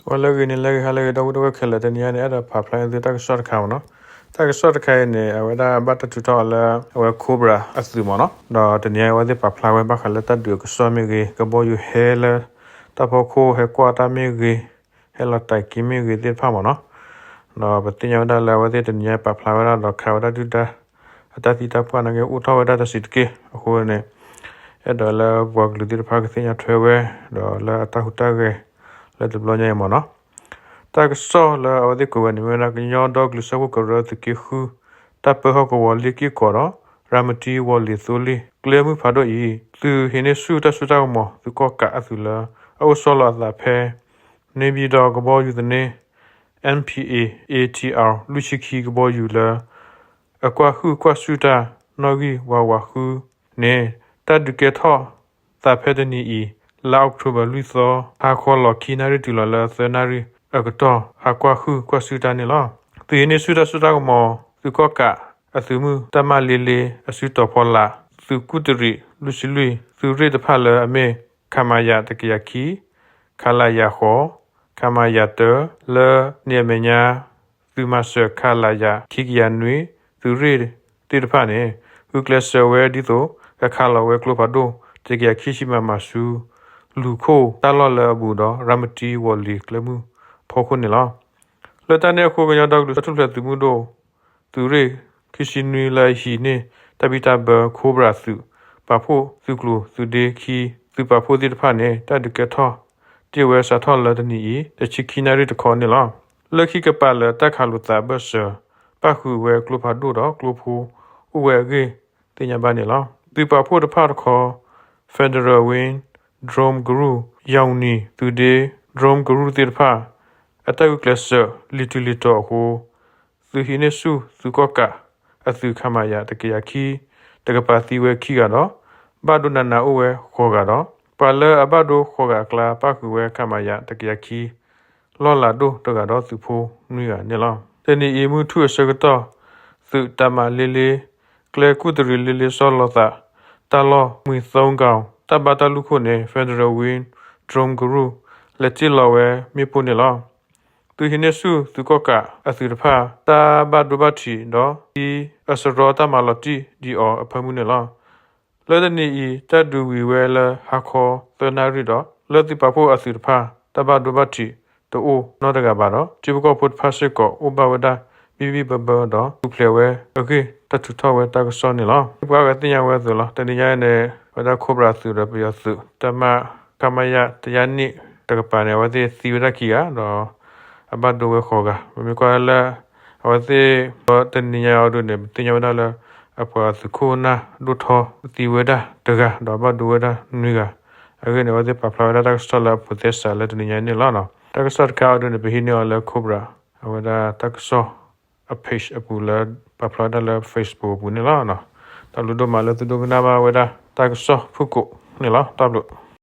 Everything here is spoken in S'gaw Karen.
အိၣ်လၢအဂ့ၤန့ၣ် လၢအဂ့ၤ ဟါလၢအဂ့ၤ ဒီပုၢ်ဝဲၢ်ခဲလၢာ်, တနံၤအံၤန့ၣ် အဲၣ်ဒိးပာ်ဖျါန့ၢ်သုတၢ်ကစီၣ်တခါမ့ၢ်နီၤ. တၢ်ကစီၣ်တခါအံၤန့ၣ် အဝဲဒၣ်ဘၣ်တၢ်ထုးထီၣ်အီၤလၢ အဝဲ Cobra အသုးမ့ၢ်နီၤ. ဒီးတနံၤအံၤအဝဲသ့ၣ်ပာ်ဖျါဝဲဘၣ်ဃးလၢတၢ်ဒုးအကစီၣ်မ့ၢ်ဂ့ၤ, ကဘီယူၤဟဲလၢ တၢ်ဖီခိၣ်ဟဲကွၢ်တၢ်မ့ၢ်ဂ့ၤ, ဟဲလီၤတၢ်က့ၤမ့ၢ်ဂ့ၤသ့ၣ်တဖၣ်မ့ၢ်နီၤ. ဒီးပသ့ၣ်ညါဝဲဒၣ်လၢအဝဲသ့ၣ်တနံၤအံၤပာ်ဖျါဝဲဒၣ်ဒီးခးဝဲဒၣ်ဒုၣ်ဒါ အတၢ်သံတၢ်ပှၢ်နာ်က့ အိၣ်ထီၣ်ဝဲဒၣ်တစဲးတက့ၢ်. အဃိန့ၣ် အဲၣ်ဒိးလၢပှၤကလုာ်သ့ၣ်တဖၣ်ကသ့ၣ်ညါထွဲဝဲ ဒီးလၢအတၢ်ဟူးတၢ်ဂဲၤ လၢတဘျီညါအံၤမ့ၢ်နီၤ. တၢ်ကစီၣ်လၢအဝဲသ့ၣ်ကွဲးဝဲန့ၣ် မ့ၢ်ဝဲဒၣ်ကညီဒီကလုာ်စၢဖှိၣ်ကရၢသုးက့ဃု တၢ်ပၢဟီၣ်ကဝီၤလ့ၢ်က့ၢ်ကီးဒီး ရၤမတံဝီၤလ့ၤသိလ့ၣ် ကျဲမုၢ်ဖးဒိၣ်အံၤ သုးဟံးန့ၢ်ဆူၣ်တၢ်စိတၢ်ကမီၤ သုးကီၣ်ကးအသုးလၢ အအိၣ်ဆီလီၤအသးဖဲ န့ၣ်ပၠံၤဒီးကဘီယူၤသန့ MPA ATR လွံၢ်ဆံခံကဘီယူၤလၢ အကွၢ်ဟုၣ်ကွၢ်ဆူၣ်တၢ်နီၣ်ဂံၢ်ဝးဝးဃုန့ၣ် တၢ်ဒုးကဲထီၣ်သးဖဲတနံၤအံၤ လါအီးကထိဘၢၣ်လွံၢ်သီ ဟါခီလီၤခံနၣ်ရံၣ်တုၤလီၤလၢသၢနၣ်ရံၣ်အကတီၢ် ဟးကွၢ်ဟုၣ်ကွၢ်ဆူၣ်တၢ်န့ၣ်လီၤ. သုးဟံးန့ၢ်ဆူၣ်တၢ်စိတၢ်ကမီၤ သုးကီၣ်ကးအသုးမုၢ် တၢ်မၤလ့လ့ အစုတီၤဖီလာ် သုးကူၣ်တရံးလွံၢ်ဆံလွံၢ် သုးရ့ၣ်တဖၣ်လၢအမ့ၢ် ခမရ တကယၤခံ, ခလရ ဃိး, ခမရ တၢ, လၢန့ၣ်အမဲာ်ညါ သုးမၤစၢၤ ခလရ ခံကယၤနွံ သုးရ့ၣ်သ့ၣ်တဖၣ်န့ၣ် ဂုာ်ကျဲးစၢးဝဲဒ်သိး ကခးလီၤဝဲကျိဖးဒိၣ် တကယၤခံဆံ MM ဆူ လူၢ်ခိၣ်တၢ်လီၢ်လၢအဘူးဒီး ရၤမတံဝီၤလ့ၤကျဲမုၢ်ဖီခိၣ်န့ၣ်လီၤ. လၢတၢ်န့ၣ်အဃိ ကညီဒီကလုာ်စၢဖှိၣ်ကရၢသုးမုၢ်ဒိၣ် သုးရ့ၣ်ခံဆံနွံလၢအဟံးန့ၢ်တၢ်ဘံၣ်တၢ်ဘၢ Cobra သုး ပာ်ဖှိၣ်သုးကျိၤသုးဒ့ခံ သုးပာ်ဖှိၣ်သ့ၣ်တဖၣ်န့ၣ် တၢ်ဒုးကဲထီၣ်တ့ၢ်ဝဲစးထီၣ်လၢတနံၤအံၤ တဆံခံနၣ်ရံၣ်တခီန့ၣ်လီၤ. လၢခံကပၤလၢတၢ်ခးလိာ်သးအဘၢၣ်စၢၤ ပၣ်ဃုာ်ဝဲကျိဖးဒိၣ်ဒီးကျိဖိအိၣ်ဝဲအဂ့ၢ်သ့ၣ်ညါဘၣ်န့ၣ်လီၤ. သုးပာ်ဖှိၣ်တဖၣ်တခီ Federal Wing Drone Group, Yauni သုးဒ့ Drone Group သ့ၣ်တဖၣ် အတၢ်ဂုာ်ကျဲးစၢးလံာ်ထူလံာ်တီၤအဃိ သုးဟံးန့ၢ်ဆူၣ်သုးကီၣ်ကးအသုး ခမရ တကယၤခံ တကပၤသံဝဲခံဂၤဒီး ဘၣ်ဒိနးနးအိၣ်ဝဲဃိးဂၤဒီး ပှၤလၢအဘၣ်ဒိဃိးဂၤအကျါ ပၣ်ဃုာ်ဝဲ ခမရ တကယၤခံ လီၢ်လၤဒိၣ်တဂၤဒီးသုးဖိနွံဂၤန့ၣ်လီၤ. တနံၤအံၤမုၢ်ထူၣ်အဆၢကတီၢ် သုးတၢ်မၤလ့လ့ ကျဲကူၣ်တရံးလ့လ့ဆီလီၤသး တၢ်လီၢ်မှံၤသီကီၤ တၢ်ဘါတၢ်လူၢ်ခိၣ်န့ၣ် Federal Wing Drone Group လဲၤတ့ၢ်လီၤဝဲမ့ၣ်ပိၢ်န့ၣ်လီၤ. သုးဟံးန့ၢ်ဆူၣ်သုးကီၣ်ကးအသုးတဖၣ် တၢ်ဘၣ်ဒိဘၣ်ထံးဒီးသံအစရီတၢ်မၤလီၤတံၢ်ဒံးအီၤအဖၢမုၢ်န့ၣ်လီၤ. လၢတနံၤအံၤ တၢ်ဒုးဝံၤဝဲလၢဟါခီသၢနၣ်ရံၣ်ဒီး လၢသုးပာ်ဖှိၣ်အသုးတဖၣ် တၢ်ဘၣ်ဒိဘၣ်ထံးတအိၣ်နီတဂၤဘၣ်ဒီး ထံဖိကီၢ်ဖိတဖၣ်စ့ၢ်ကီးအိၣ်ဘၣ်ဝဲဒၣ်ဘံၣ်ဘံၣ်ဘၢဘၢဒီး ထူၣ်ဖျဲးဝဲအဂ့ၢ် တၢ်ထုးထီၣ်ဝဲတၢ်ကစီၣ်န့ၣ်လီၤ. ပှၤဂၤသ့ၣ်ညါဝဲအသိးလီၤ. တနံၤညါအံၤန့ၣ် ဝဲဒၣ် Cobra သုးဒီးပယီၤသုး တၢ်မၤ ခမရ တကယၤနွံတကပၤန့ၣ် အဝဲသ့ၣ်သံဝဲဒၣ်ခံဂၤဒီး အဘၣ်ဒိဝဲဃိးဂၤ. ပမ့ၢ်ကွၢ်လၢ အဝဲသ့ၣ် တနံၤညါအံၤအဒိန့ၣ် ပသ့ၣ်ညါဝဲဒၣ်လၢ အပှၤသုးခိၣ်နၢ်ဒိၣ်ထီ သံဝဲဒၣ်တဂၤ ဒီးဘၣ်ဒိဝဲဒၣ်နွံဂၤ. အဂ့ၢ်န့ၣ် အဝဲသ့ၣ်ပာ်ဖျါဝဲဒၣ်တၢ်ကစီၣ်လၢအဖိးသဲစးလၢတနံၤညါအံၤန့ၣ်လီၤ. တၢ်ကစီၣ်တခါအံၤအဒိန့ၣ် ပဟံးန့ၢ်အီၤလၢ Cobra အဝဲဒၣ်တၢ်ကစီၣ်အ page အပူၤလၢ ပာ်ဖျါဝဲဒၣ်လၢ Facebook အပူၤန့ၣ်လီၤ. တၢ်ဘျုးဒိၣ်မးလၢသုဒိကနၣ်ဘၣ်ဝဲဒၣ်တၢ်ကစီၣ်ဖုၣ်ကိာ်န့ၣ်လီၤ. တၢ်ဘျုး